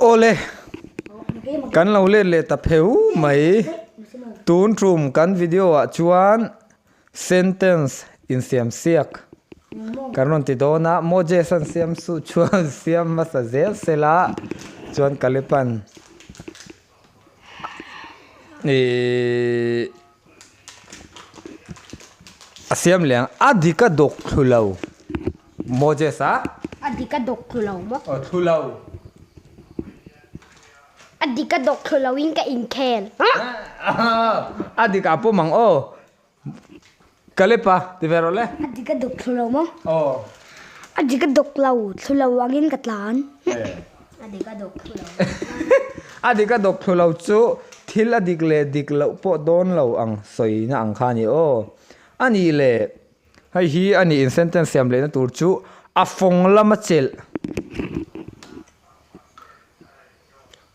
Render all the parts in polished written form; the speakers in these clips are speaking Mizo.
Awle, kan lo let leh ta pheu mai. Tun tum kan video ah chuan sentence insiam siak kan rawn ti dawn a, Moses an siam suh chuan siam hmasa zel sela chuan Kalepan Ihh a siam leh ang a dik a dawk thlu lo Moses a a dik a dawk thlu lo maw aw thlu lo a dik a dawk thlu lo in ka inkhel a dik ah pawm ang aw Kalepa ti ve rawh le a dik a dawk thlu lo maw aw a dik a dawk lo thlu lo angin ka tlan a dik a dawk thlu lo a dik a dawk thlu lo chu thil a dik leh dik loh pawh dawn lo ang sawina ang kha a ni aw a nih leh hei hi a nih in sentence siam lehna tur chu a fawng lama chelh.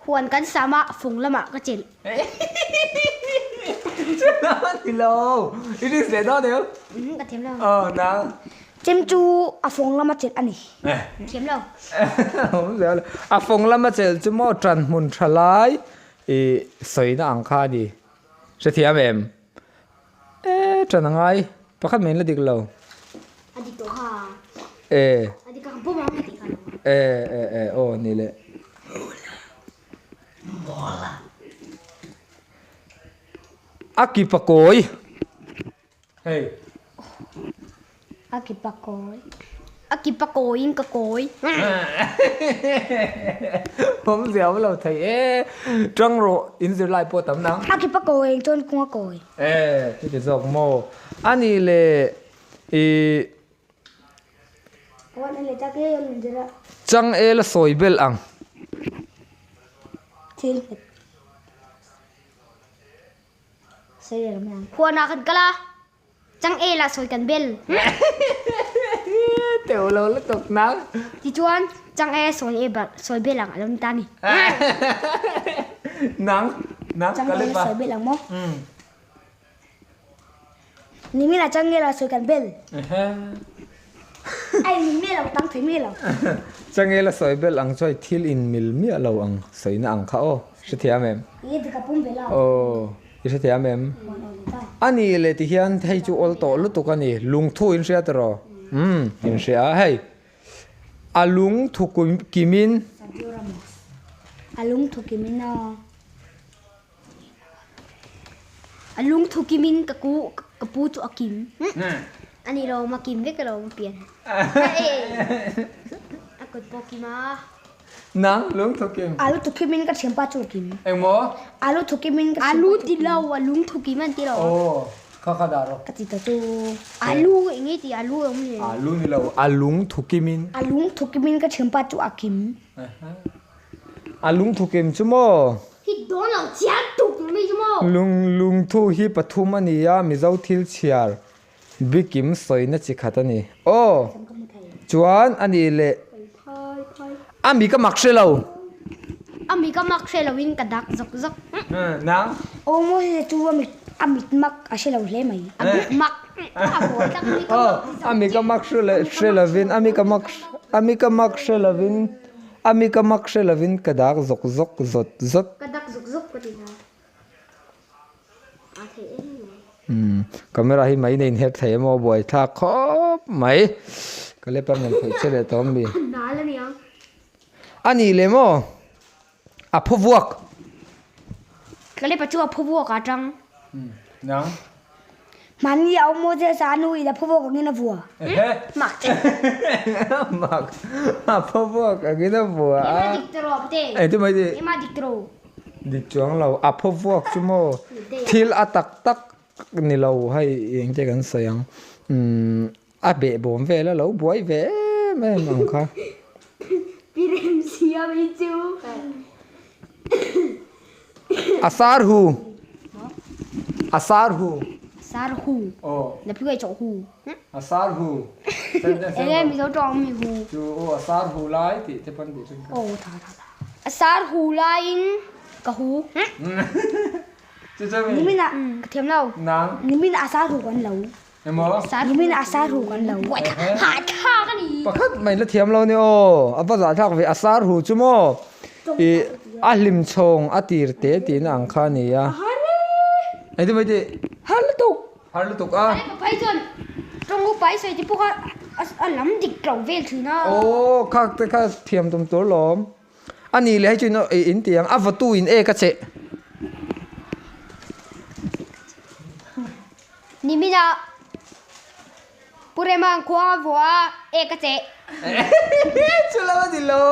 Huan kan sam a, fung lamah ka chelh. Chutiang a ni lo, i risk leh dawn em? Ka thiam lo. Aw nang. Chem chu a fawng lama chelh a ni. Thiam lo. Awm zel lo. A fawng lama chelh chu maw ṭan hmun ṭha lai i sawina ang kha a ni. Hrethiam em? E ṭan a ngai. Pakhat mai in la dik lo. A dik tawh kha. E. A dik ang pawm ang a tih kha. E e e aw ni le. A ki pakawi. Hei. A ki pakawi. A ki pakawiin ka kawi. Awm zia awm lo thei e. Ṭang rawh in zirlai pawh tam nang. A ki pakawi ang chuan kung a kawi. E chuti zawk maw? A nih leh i Changel a sawi belh ang. Huanah kan kal a, changel ah sawi kan bel. Teuh lo lutuk nang. Tichuan changel sawi bel ang a lo ni ta a ni. Nang, nang ka Changel sawi bel ang maw? Ni mila changel ah sawi kan bel. Ai ni mi lo tang thei mi lo. Changel a sawi bel ang chuai thil in mil miah lo ang sawina ang kha aw. Hrethiam em? I dik a pum ve lo. Aw, i hrethiam em? Ani leh ti hian hei chu awl tawh lutuk a ni. Lungthu in hria tiraw? Umm, in hria a hei. A lung thu kimin. A lung thu kimin aw. A lung thu kimin ka ku ka pu chu a kim. A ni lo ma kim vek alo ma pian. A kut pawh kim a. Nang lung thu kim. A lu thu kimin ka thianpa chu a kim. Engmaw? A lu thu kimin ka thianpa chu a kim. A lu ti lo, a lung thu kim an ti lo. Aw. Kha kha dah rawh. Ka ti ta chu. A lu eng nge ti a lu a awm le. A lu ni lo, a lung thu kimin. A lung thu kimin ka thianpa chu a kim. A lung thu kim chu maw? Hi dawn lo chiang tuk mi chu maw? Lung lungthu hi pathum a ni a, Mizo thil chhiar bikim sawina chi khat a ni. Aw! Chuan a nih leh a mi ka mak hre lo. A mi ka mak hre loin ka dak zawk zawk. Nang? Aw maw hei chu a mit a mit mak a hre lo hle mai. A mit mak a haw tak mi ka mak ti A mi ka mak hre leh hre lovin a mi ka mak a mi ka mak hre lovin a mi ka mak hre lovin ka dak zawk zawk zawt zawt. Ka dak zawk zawk ka ti na. A thei em mai. Umm camera hi mai nei inher thei emaw buai thlak khawp mai. Ka lepa rawn khawih che leh tawh ami. A nal aniang. A nih leh maw? A phu vuak. Ka lepa chu a phu vuak a tang. Nang. Mahni a awm maw che sa nu in a phu vuak angin a vua. Mak. Mak. A phu vuak angin a vua a. Ema dik tiraw pute. Engti mai ti? Ema dik tiraw. Dik chuang lo. A phu vuak chu maw? Thil a tak tak ni lo hei engte kan sawi ang. Umm A behbawm vel a lo buai ve em em ang kha. Pi Remsiami chu. A sar hu. A sar hu. Sar hu. Aw. Na phi kai chawh hu. A sar hu. Enge Mizo tawng mi hu. Chu aw a sar hu lai tih te pawn tih thin kha. Aw tha tha tha. A sar hu laiin ka hu. Chu chu mi. Nimin ah ka thiam lo. Nang. Nimin ah a sar hu kan lo. Emaw? Nimin a sar hu kan lo. Hahthlak a ni. Pakhat mai la thiam lo ni aw. A va zahthlak ve. A sar hu chu maw? I a hlim chhawng a tir te tihna ang kha a ni a. Engtin mai tih? Har lutuk. Har lutuk a. Ka phei chuan tawng upa i sawi te pawh kha a lam dik lo vel thin a. Aw khak te kha thiam tum tur lawm. A nih leh hei chu in ti ang a vawtu in ek a cheh. Nimina Pu Rema ang khuang a vuah a, ek a cheh. Chu lo a ni lo.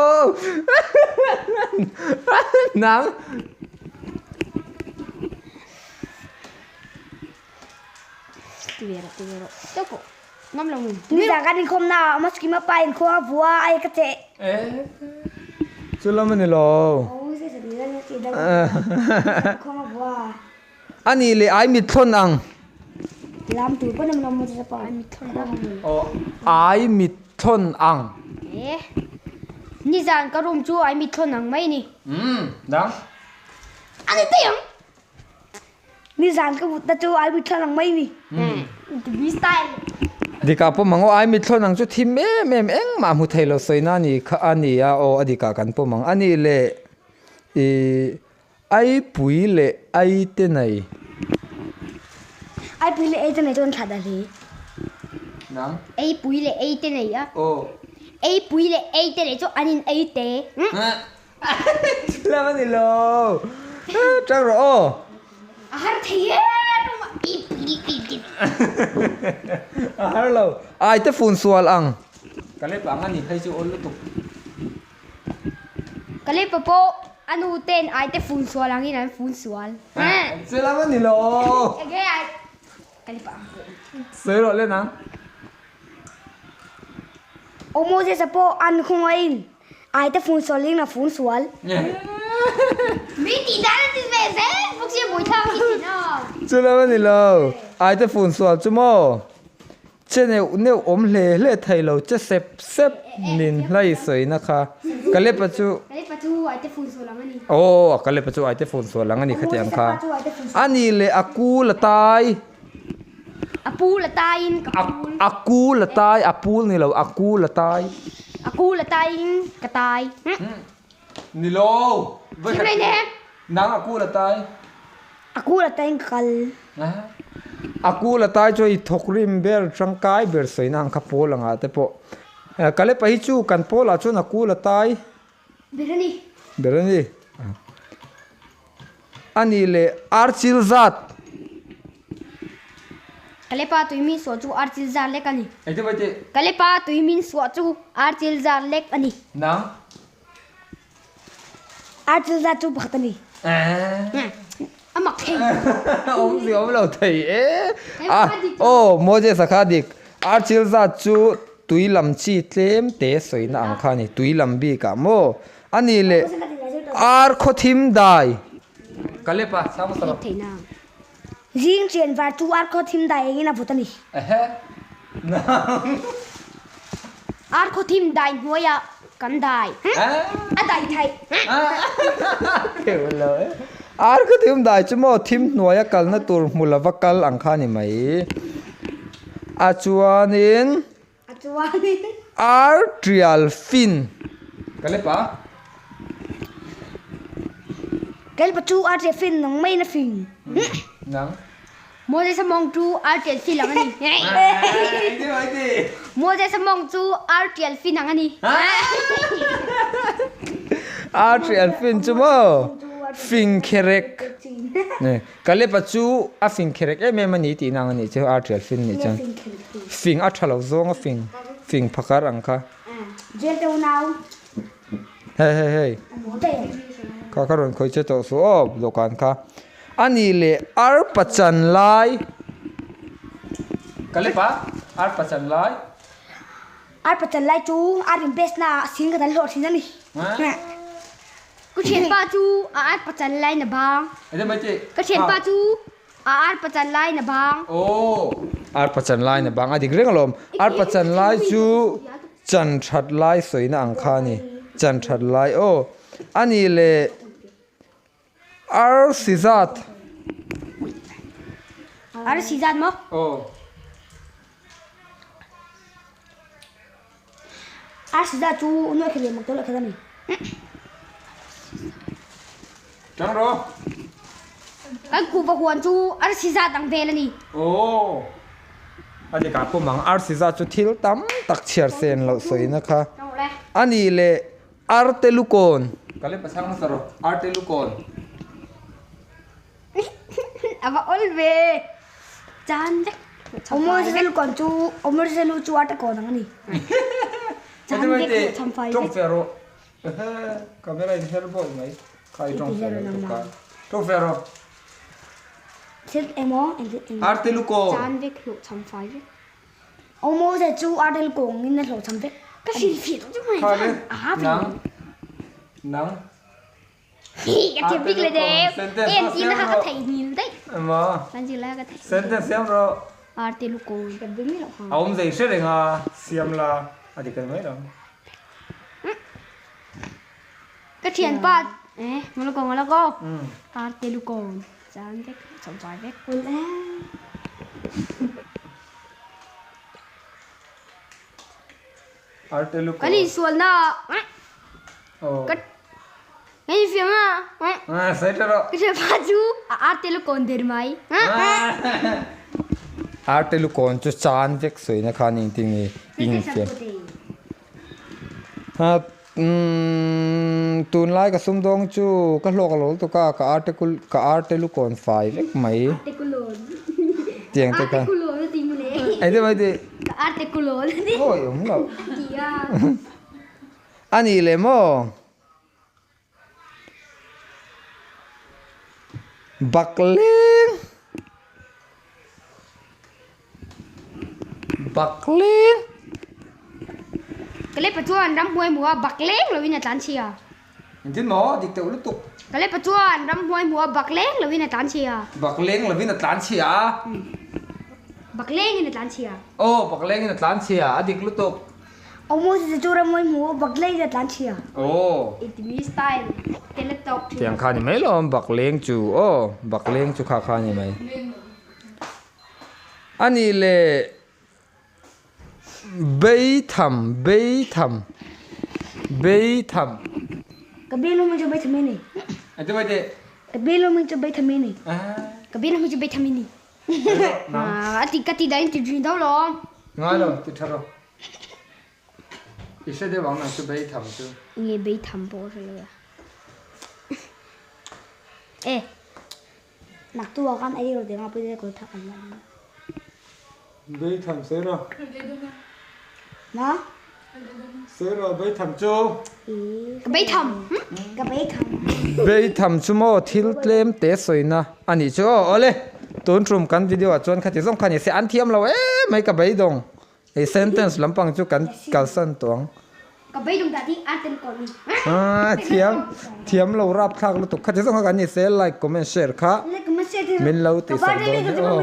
Nang. Ti ve rawh, ti ve rawh. Teuh pawh ngam lo mun. Nizan kan inkhawm na ah Maskima pa in khuang a vuah a, ek a cheh. Chu lam a ni lo. A nih leh ai mithlawn ang. Lam tur pawn an awm a pa. Ai mithlawn ang. Aw ai mithlawn ang. Eh. Nizan ka room chu ai mithlawn ang mai ni. Umm dang. A ni daih ang. Nizan ka mutna chu ai mithlawn ang mai ni. Umm. The style. Dikah pawm ang aw ai mithlawn ang chu thim em em engmah hmu thei lo sawina a ni kha a ni a aw a dikah kan pawm ang a nih leh ih Aipui leh aite nei. Aipui leh aite nei chuan thla dah hle. Nang? Eipui leh eite nei a. Aw. Eipui leh eite nei chu an in eite. Lam a ni lo. Tang rawh aw. A har thei e rawng a eipui leh eite nei. A har lo. Aite fun sual ang. Ka lep ang a ni phei chu awl lutuk. Ka lepa pawh a nu ten ai te fun sual angin an fun sual. Che lam a ni lo. Enge ai ka lepa ang pawh. Sawi rawh le nang. O Moses a pawh an khawngaihin ai te fun sual in a fun sual. Mi tih dan a ti ve zel bawk sia buaithlak a ni thin a. Che lam a ni lo. Ai te fun sual chu maw? Che neuh neuh awm hle hle thei lo che sep sep nin hlai sawina kha Kalepa chu Kalepa chu ai te fun sual ang a ni. Aw Kalepa chu ai te fun sual ang a ni khatiang kha. A ni leh a kul a tai. A pul a tai in ka pul. A kul a tai a pul ni lo a kul a tai. A kul a tai in ka tai. Ni lo. Nang a kul a tai. A kul a tai in ka kal. A kul a tai chuan i thawk rim ber tangkai ber sawina ang kha pawl angah te pawh Kalepa hi chu kan pawlah chuan a kul a tai ber a ni. Ber a ni. A nih leh archil zat. Kalepa tui min suah chu archil zat lek a ni. Engtin mai tih? Kalepa tui min suah chu archil zat lek a ni. Nang? Archil zat chu pakhat a ni. A mak thei. Awm si awm lo thei e. Aw Moses a kha dik. Archil zat chu tui lam chi tlem te sawina ang kha a ni. Tui lam bikah maw? A nih leh ar khaw thim dai. Ka lep a, chhang hmasa rawh. Zing chian var chu ar khaw thim dai engin a vawt a ni. Ehe. Nang. Ar khaw thim dai hnuaiah kan dai. A dai theih. Theuh lo e. Ar khaw thim dai chu maw thim hnuaia kalna tur hmu lova kal ang kha a ni mai. A chuanin. A chuanin. Ar tial fin. Ka lep a. Ka lep a chu ar tial fin nang mai na fin. Nang. Moses a mawng chu ar tial fin ang a ni. Moses a mawng chu ar tial fin ang a ni. Ar tial fin chu maw fing kherek. Ka lep a chu a fing kherek em em a ni tih nang a nih chu ar tial fin nih chuan. Fing a tha lo zawng a fing fing phakar ang kha. Hei hei hei kha kha rawn khawi che tawh suh aw dawhkan kha. A nih leh ar pachan lai ka lep a ar pachan lai. Ar pachan lai chu ar invest na ah sing ka dal hlawh thin a ni. Ka thianpa chu a ar pachan lai na bang. Ka thianpa chu A ar pachan lai na bang. Aw, ar pachan lai na bang a dik reng alawm. Ar pachan lai chu chan that lai sawina ang kha a ni. Chan that lai aw. A nih leh ar si zat. Ar si zat maw? Aw. Ar si zat chu nuai khat leh mak tawh leh khat a ni. Tang rawh. Kan kuhva huan chu arsi zat ang vel a ni. Aw. A dik ah pawm ang arsi zat chu thil tam tak chhiar sen loh sawina kha a ni leh arte lukawn. Ka le pasang hmasa rawh arte lukawn. A va awl ve. Chan vek. Awmawisa lukawn chu awmawisa lu chu arte kawn ang a ni. Chan vek hlawhchham fai vek. Tawng fe rawh. Camera in her bawi mai. Kha i tawng fe lo tuk a. Tawng fe rawh. Thil emaw engtin eng. Arte lukawn. Chan vek hlawhchham fai vek. Awmawisa chu arte lukawng in a hlawhchham vek. Ka hrilhfiah tawh chu mai. Kha le. Nang. Nang. Ka thiam bik le deuh. En ti na kha ka theih hmil daih. Emaw. Kan zir lai ka theih. Sentence siam rawh. Arte lukawn. Ka bing lo ha. A awm zei hre reng a siam la a dik ani mai lo. Ka thianpa eh ngolo ko ngolo ko. Arte lukawn. Chan vek chom fai vek. Arte lukawn. Kan insual na. Oh. Ka Kan infiam a. Ah, sai ta rawh. Ka thianpa chu a arte lukawn der mai. Arte lukawn chu chan vek sawina khan engtin nge infiam. Ha tunlai ka sumdawng chu ka hlawk a lo lutuk a ka arte ka arte lukawn fai vek mai. Arte kulawn. Tiang te khan. Arte kulawn a ti mawle. Engtin mai ti? Ka arte kulawn a ti. Awi awm lo. Ti a. A nih leh maw? Bakleng Bakleng Ka lepa chuan ramhnuai hmuh a bakleng loin a tlan chhia. Engtin maw? Dik teuh lutuk. Ka lepa chuan ramhnuai hmuh a bakleng loin a tlan chhia. Bakleng loin a tlan chhia a. Baklengin a tlan chhia. Aw, baklengin a tlan chhia. A dik lutuk. Almost chu ram mawi hmu bak leng in a tlan thia. Aw. It mi style te la tawk thin. Tiang kha ni mai lo bak leng chu aw bak leng chu kha kha ni mai. Ani le bei tham bei tham bei tham. Ka bial hming chu bei tham i ni. Ati mai te. Ka bial hming chu bei tham i ni. Ka bial hming chu bei tham i ni. Ati ka ti dain ti drin do lo. Ngai lo ti tha ro. I hre deuh ang nang chu bei tham chu. Nge bei tham pawh hre lo ya. E. Nak tu ah khan ei ro ding a pui te kul thak an la. Bei tham sei ro. Na? Sei ro bei tham chu. Ka bei tham. Ka bei tham. Bei tham chu maw thil tlem te sawina a nih chu aw awle tun tum kan video ah chuan khati zawng kha ni se an thiam lo em mai ka beidawng. Hei sentence lampang chu kan kalsan tawh ang. Ka beidawng dah ding an tel ko ni. Ah thiam thiam lo rap thlak lutuk kha ti zawng kha kan ni se like comment share kha min lo tih sak dawn nia aw.